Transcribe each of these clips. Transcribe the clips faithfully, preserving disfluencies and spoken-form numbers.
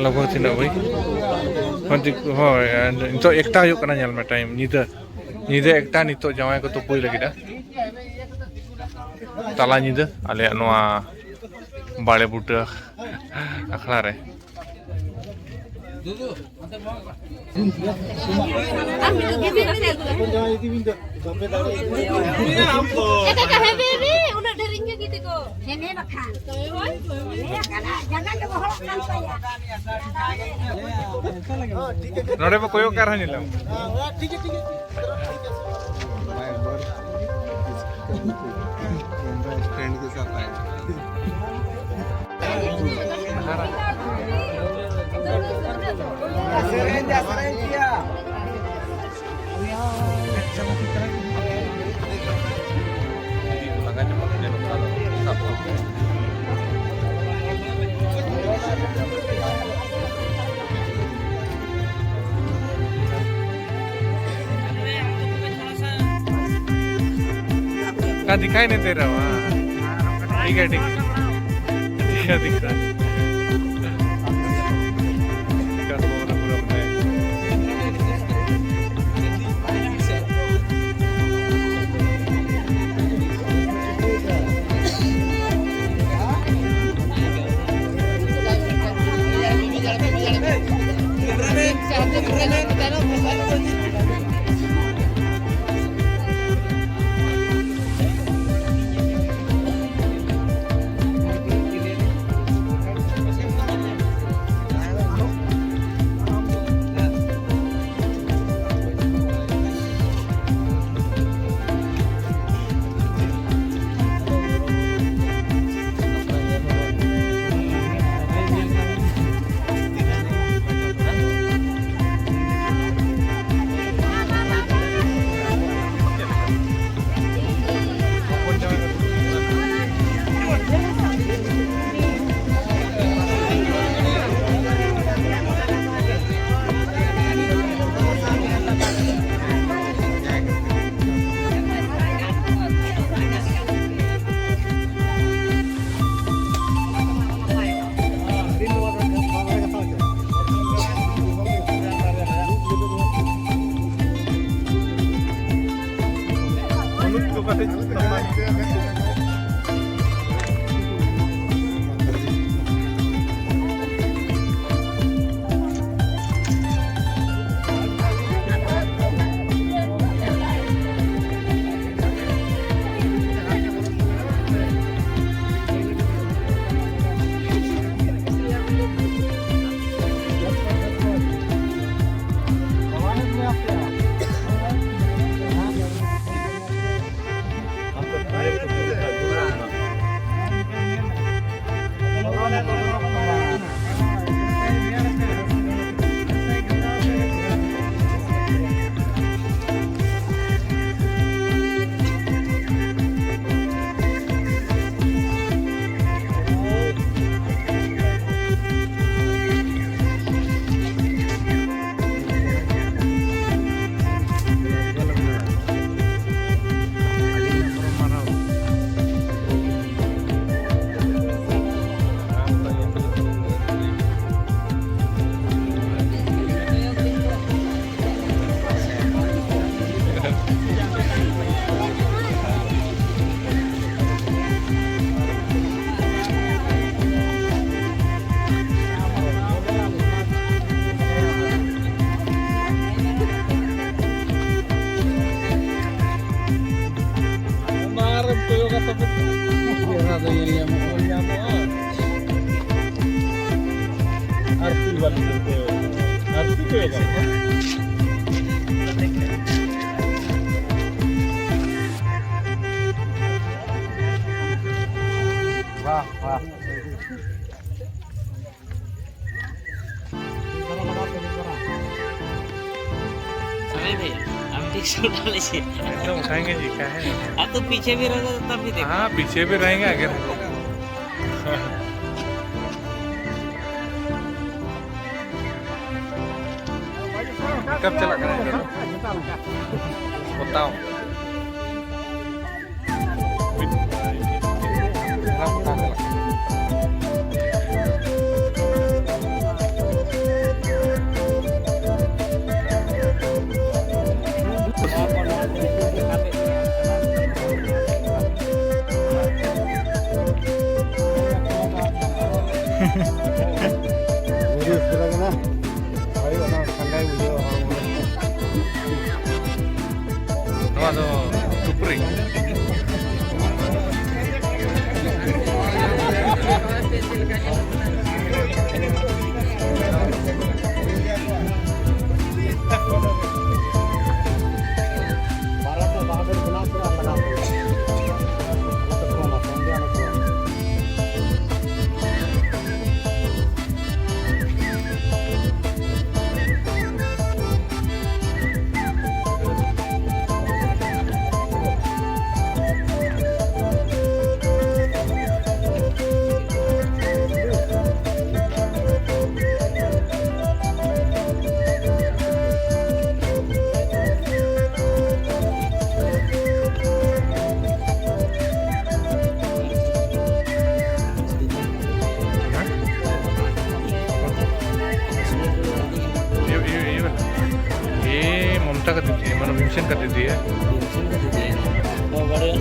ᱞᱚᱜᱚᱱ ᱛᱤᱱᱟᱹᱜ ᱵᱷᱟᱹᱭ? ᱦᱳᱭ, ᱱᱤᱛᱚᱜ ᱮᱠᱴᱟ ᱦᱩᱭᱩᱜ ᱠᱟᱱᱟ, ᱧᱮᱞ ᱢᱮ ᱴᱟᱭᱤᱢ, ᱧᱤᱫᱟᱹ, ᱧᱤᱫᱟᱹ ᱮᱠᱴᱟ᱾ ᱱᱤᱛᱚᱜ ᱡᱟᱶᱟᱭ ᱠᱚ ᱛᱩᱯᱩᱭ ᱞᱟᱹᱜᱤᱫᱼᱟ, ᱛᱟᱞᱟ ᱧᱤᱫᱟᱹ ᱟᱞᱮᱭᱟᱜ ᱱᱚᱣᱟ ᱵᱟᱲᱮ ᱵᱩᱴᱟᱹ ᱟᱠᱷᱲᱟ ᱨᱮ᱾ ᱪᱮᱫ ᱞᱮᱠᱟ ᱦᱮᱵᱤ ᱦᱮᱵᱤ, ᱩᱱᱟᱹᱜ ᱰᱷᱮᱨ ᱤᱧ ᱜᱮ ᱜᱤᱫᱤ ᱠᱚ᱾ ᱦᱮᱸ, ᱵᱟᱠᱷᱟᱱ᱾ ᱦᱮᱸ, ᱠᱟᱱᱟ, ᱡᱟᱸᱜᱟ ᱜᱮ ᱜᱚᱦᱚᱲᱚᱜ ᱠᱟᱱ ᱛᱟᱭᱟ᱾ ᱱᱚᱰᱮ ᱵᱚ ᱠᱚᱭᱚᱜ ᱠᱟᱜ ᱨᱮᱦᱚᱸ ᱧᱮᱞᱚᱜ᱾ ᱥᱴᱮᱱᱰ ᱠᱮ ᱥᱟᱛᱷ ᱟᱭ᱾ का दिखाई नहीं दे रहा वहाँ? ठीक है, ठीक है। दिख रहा, दिख रहा है। इसका शोर पूरा बनाए। ᱚᱱᱟ ᱨᱮᱢ ᱠᱚᱭᱚᱜᱟ ᱛᱚᱵᱮ ᱪᱮᱦᱨᱟ ᱫᱚ ᱧᱮᱞ ᱧᱟᱢᱚᱜᱼᱟ᱾ ᱧᱮᱞ ᱧᱟᱢᱚᱜᱼᱟ᱾ ᱟᱨ ᱛᱤ ᱵᱟᱹᱞᱤ ᱫᱚ ᱠᱚᱭᱚᱜᱟ᱾ ᱟᱨ ᱛᱤ ᱠᱚᱭᱚᱜᱟ᱾ ᱵᱟᱦ, ᱵᱟᱦ᱾ अरे भैया, आप ठीक से उठा लीजिए। एकदम उठाएंगे जी, क्या है? आप तो पीछे भी रहोगे तो तब भी देखो। हाँ, पीछे भी रहेंगे, आगे रहेंगे। कब चला करेंगे? बताओ। ᱵᱩᱡᱷᱟᱹᱣ ᱩᱛᱟᱹᱨ ᱟᱠᱟᱱᱟ᱾ ᱦᱳᱭ, ᱚᱱᱟ ᱠᱷᱟᱱ ᱜᱮ ᱵᱩᱡᱷᱟᱹᱣᱟ ᱦᱚᱲᱢᱚ ᱨᱮ᱾ ᱱᱚᱣᱟ ᱫᱚ ᱥᱩᱠᱨᱤ᱾ रिएक्शन कर दीजिए। रिएक्शन कर दीजिए। तो बड़े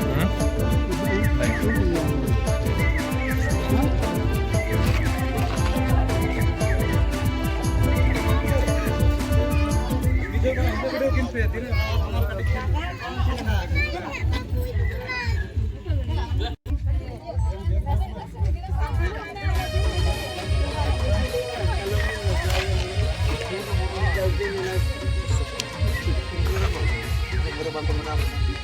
हम्म? नहीं।